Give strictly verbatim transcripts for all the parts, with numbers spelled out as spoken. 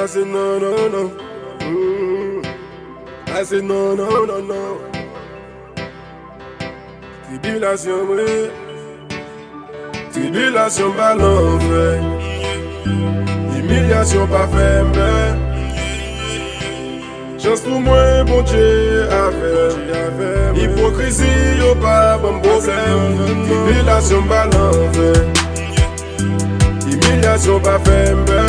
I say no, no, no. Mm. I say no, no, no, no. Tribilasyon mwen. Tribilasyon pa lanfè. Imilyasyon pa fè m pè. Chans pou mwen, Bondye avè m. Ipokrizi yo pa ban m pwoblèm. Tribilasyon pa lanfè. Imilyasyon pa fè m pè.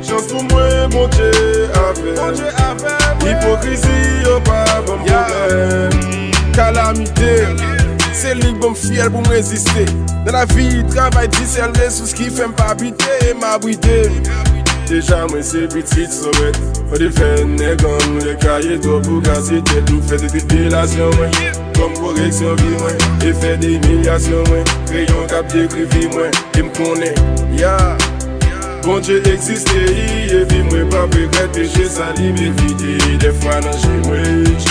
Chans pou mwen, Bondye avè m. Ipokrizi yo pa ban m pwoblèm. Kalamite, se li k ban m fyèl pou m reziste. Nan lavi, travay di sèl resous ki fè m pa bite, m abrite. Deja mwen se pitit Sorèt. Fò te fè nèg an lè kaye twòp pou kase tèt. M fè de tribilasyon mwen kòm koreksyon vi mwen. E fè de imilyasyon mwen kreyon k ap dekri vi mwen. E m konnen, ya, Bondye egziste, wi, epi mwen p ap regrèt peche sa li m evite dèfwa nan je mwen.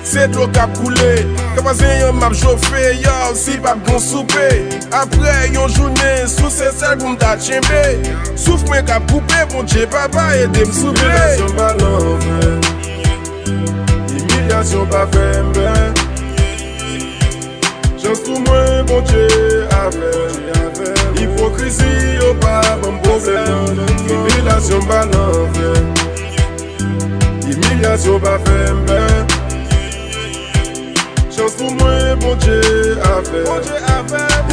Se dlo k ap koule, kavazen an m ap chofe, yo, si p ap gon soupe. Apre yon jounen sou Sesèl pou m ta tchenbe. Souf mwen k ap koupe, Bondye papa ede m souple. Tribilasyon pa lanfè. Imilyasyon pa fè m pè. Chans pou mwen, Bondye avè m. Ipokrizi yo pa ban m pwoblèm. Tribilasyon pa lanfè. Imilyasyon pa fè m pè. Chans pou mwen, Bondye avè m.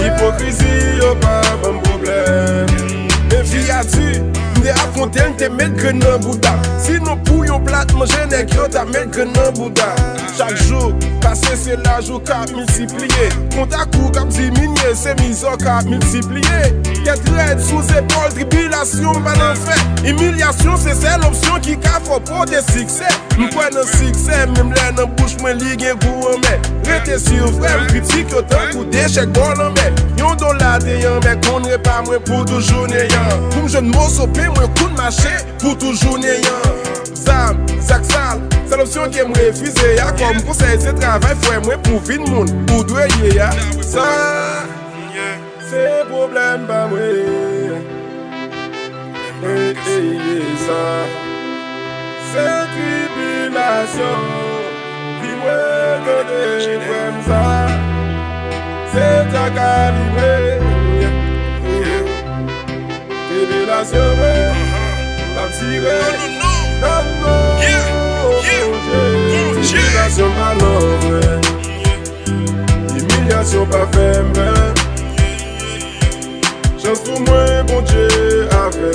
Ipokrizi yo pa ban m pwoblèm. Men vi a di, m te afwonte l, m te met grenn nan bouda. Sinon pou yon plat manje, nèg yo t ap met grenn nan bouda. Chak jou pase, se laj ou k ap miltipliye. Kontak ou k ap diminye, se mizè w k ap miltipliye. Tèt rèd sou zepòl, tribilasyon pa lanfè. Imilyasyon se sèl opsyon ki ka fè w pote siksè. M kwè nan siksè, menm lè nan bouch mwen li gen gou anmè. Rete sou frè m, kritik yo tankou dechèk bò lanmè. Yon dola te anmè, konn repa mwen pou toujou neyan. Pou m jwenn moso pen, mwen konn mache pou toujou neyan. Zam, sak sal, sèl opsyon ke m refize a. Kòm konsèy, se travay frè mwen pou vin moun ou dwe ye a. Sa se pwoblèm pa mwen. Ey, ey, ey, sa se tribilasyon. Di mwen kote frè m sa. Se traka li mwen. Tribilasyon mwen p ap dire nan non Bondye. Tribilasyon pa lanfè. Imilyasyon pa fè m pè. Chans pou mwen, Bondye avè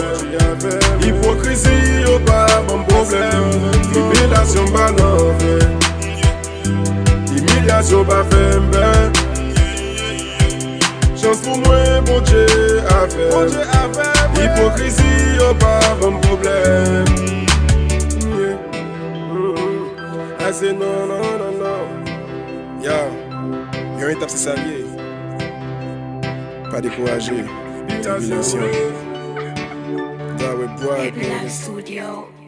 m. Ipokrizi yo pa ban m pwoblèm. Tribilasyon pa lanfè. Imilyasyon pa fè m pè. Chans pou mwen, Bondye avè m. Ipokrizi yo pa ban m pwoblèm. I say no, no, no, no. Ya, yon etap se sa l ye. Pa dekouraje. Tribilasyon. Dawet Bwa. Tribilasyon.